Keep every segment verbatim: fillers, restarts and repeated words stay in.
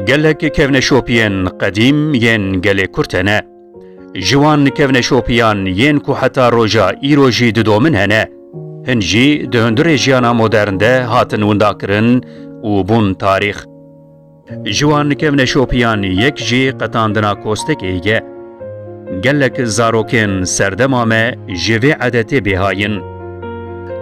Gelek kevneşopiyên qedîm yên gelê Kurd hene. Ji wan kevneşopiyan yên ku heta roja îro jî didomin hene, hin jî di hundirê jiyana modern de hatin windakirin û bûn tarîx. Ji wan kevneşopiyan yek jî qetandina kostekê ye. Gelek zarokên serdema me ji vê edetê bêhayin.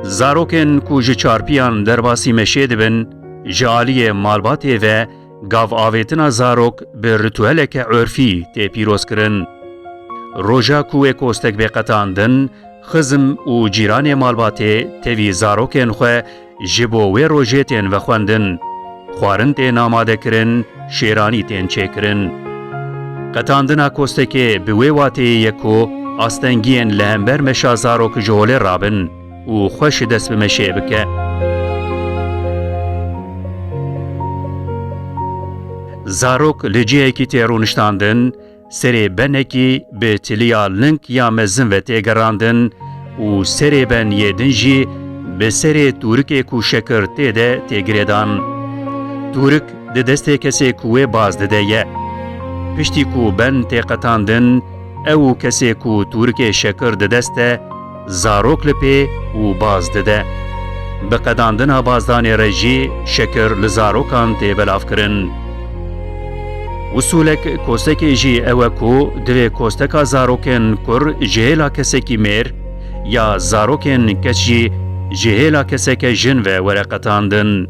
Zarokên ku ji çarpiyan derbasî meşê dibin, ji aliyê malbatê ve gav avêtina zarok bi ritueleke urfî tê pîrozkirin. Roja ku wê kostek bê qetandin, xizm û cîranê malbatê tevî zarokên xwe ji bo wê rojê tên vexwendin, xwarin tên amadekirin, şêranî tên çêkirin. Qetandina kostekê bi wê wateyê ye ku astengiyên li hember meşa zarok ji holê rabin û xwe şidest bi meşê bike. Zarok li cihekî tê rûniştandin, serê benekî bi tiliya ling ya mezin ve tê gerandin û serê ben yê din jî bi serê tûrikê ku şekir tê de tê girêdan. Tûrik di destê kesê ku wê baz dide ye. Piştî ku ben tê qetandin, ew û kesê ku tûrikê şekir di dest e, zarok li pê û baz dide. Bi qedandina bazdanê re jî şekir li zarokan tê belavkirin. Usûlek kostekê jî ew e ku divê kosteka zarokên kur ji hêla kesekî mêr ya zarokên keç jî ji hêla keseke jin ve were qetandin.